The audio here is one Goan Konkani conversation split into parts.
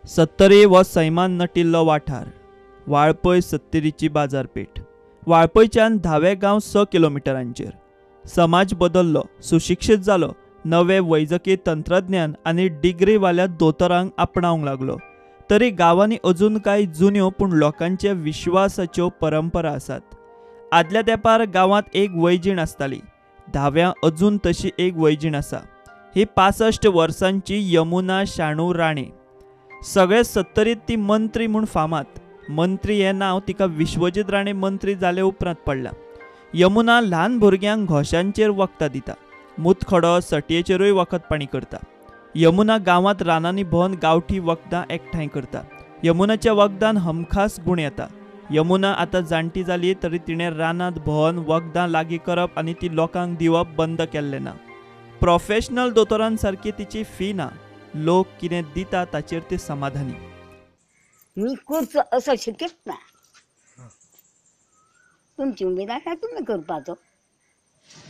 सत्तरी हो सैमान नटिल्लो वाठार. वाळपय सत्तरीची बाजारपेठ. वाळपयच्यान धावे गांव 6 किलोमिटरांचेर. समाज बदल्लो, सुशिक्षीत जालो, नवे वैजकी तंत्रज्ञान आनी डिग्रीवाल्या दोतोरांक आपणावंक लागलो. तरी गांवांनी अजून कांय जुन्यो पूण लोकांच्या विश्वासाच्यो परंपरा आसात. आदल्या तेंपार गांवांत एक वैजीण आसताली. धाव्या अजून तशी एक वैजीण आसा. ही 65 वर्सांची यमुना शाणू राणे. सगळे सत्तरीत ती मंत्री म्हूण फामाद. मंत्री हें नांव तिका विश्वजीत राणे मंत्री जाले उपरांत पडलां. यमुना ल्हान भुरग्यांक घोशांचेर वखदां दिता. मुतखडो सटयेचेरूय वखद पाणी करता. यमुना गांवांत रानांनी भोंवन गांवठी वखदां एकठांय करता. यमुनाच्या वखदान हमखास गूण येता. यमुना आतां जाणटी जाली तरी तिणें रानांत भोंवन वखदां लागीं करप आनी ती लोकांक दिवप बंद केल्लें ना. प्रोफेशनल दोतोरान सारकी तिची फी ना. लोक कितें दिता ताचेर ते समाधानी. मी करचो असो शक्यच ना. तुमची उमेद आसा तुमी करपाचो.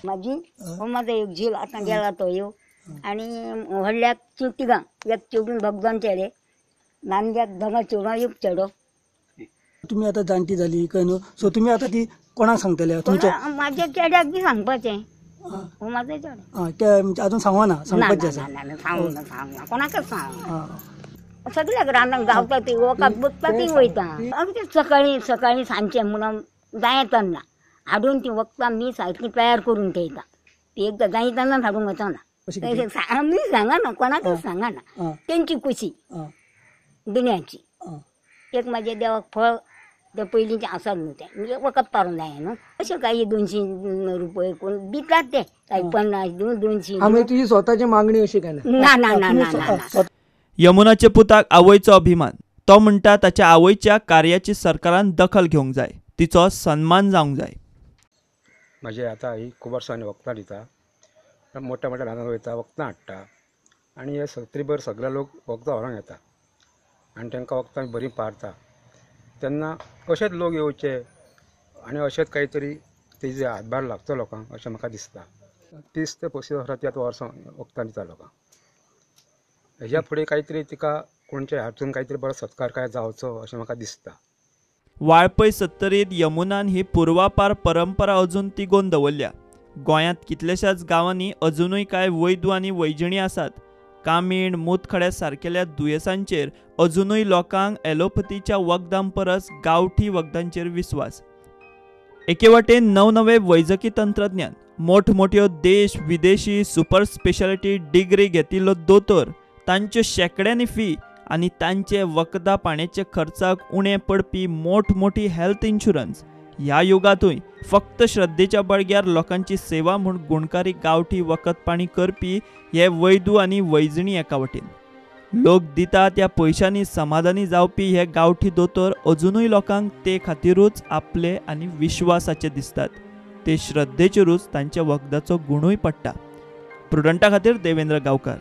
म्हाजी हो म्हाजो एक झील आतां गेला तो यो आनी व्हडल्याक तिगां, एक चेडून भगजन चेडे, नानग्याक दोगां चेडवां एक चेडो. तुमी आतां जाणटी जाली कळ्ळें न्हू, सो तुमी आतां ती कोणाक सांगतले? तुमच्या म्हाज्या चेड्याक बी सांगपाचें. हो म्हाजो चेडो. ते अजून सांगना? सांगपाचें आसा? ना, सांगूना, सांगना कोणाकच सांगना. सगळ्याक रानांक गावता ती वखद बगता ती वयता. अगदी सकाळीं सकाळीं सांजचें म्हणून जायतना हाडून ती वखदां मी सारकी तयार करून ठेयता. ती एकदां जायतनाच हाडूंक वचना. मी सांगना कोणाकच सांगना. तेंची खुशी दुनियाची. एक म्हाज्या देवाक फळ ते पयलींचें आसात न्हू तें म्हणजे वखद पारूंक जाय न्हू. अशें काही 200 रुपये कोण दितात ते, काही 50 दिवन 200. तुजी स्वताची मागणी अशी काय ना? ना ना ना ना. यमुनाच्या पुताक आवयचो अभिमान. तो म्हणटा ताच्या आवयच्या कार्याची सरकारान दखल घेवंक जाय, तिचो सन्मान जावंक जाय. म्हाजी आतां ही खूब वर्सांनी वखदां दिता, मोठ्या मोठ्या रानांत वयता, वखदां हाडटा आनी हे सत्तरीभर सगळे लोक वखदां व्हरोंक येता आनी तांकां वखदां बरीं पारता. तेन्ना अशेंच लोक येवचे आनी अशेंच कांय तरी तेजे हातभार लागचो लोकांक अशें म्हाका दिसता. 30 ते 35 वर्सां ती आतां वर्सां वखदां दिता लोकांक. हेज्या फुडें कांय तरी तिका कोणच्या हातून कांय तरी बरो सत्कार काय जावचो अशें म्हाका दिसता. वाळपय सत्तरीत यमुनान ही पुर्वापार परंपरा अजून तिगोवन दवरल्या. गोंयांत कितल्याशाच गांवांनी अजुनूय कांय वैद्य आनी वैजणी आसात. कामीण मुतखड्या सारकेल्या दुयेंसांचेर अजुनूय लोकांक एलोपथीच्या वखदां परस गांवठी वखदांचेर विस्वास. एके वाटेन नवनवे वैजकी तंत्रज्ञान, मोठमोठ्यो देश विदेशी सुपर स्पेशालिटी डिग्री घेतिल्लो दोतोर, तांच्यो शेंकड्यांनी फी आनी तांचे वखदां पाण्याचे खर्चाक उणें पडपी मोठमोठी हेल्थ इन्शुरन्स, ह्या युगांतूय फक्त श्रद्धेच्या बळग्यार लोकांची सेवा म्हूण गुणकारी गांवठी वखद पाणी करपी हे वैदू आनी वैजणी एका वटेन. लोक दिता त्या पयशांनी समाधानी जावपी हे गांवठी दोतोर अजुनूय लोकांक ते खातीरूच आपले आनी विश्वासाचे दिसतात. ते श्रद्धेचेरूच तांच्या वखदाचो गुणूय पडटा. प्रुडंटा खातीर देवेंद्र गांवकार.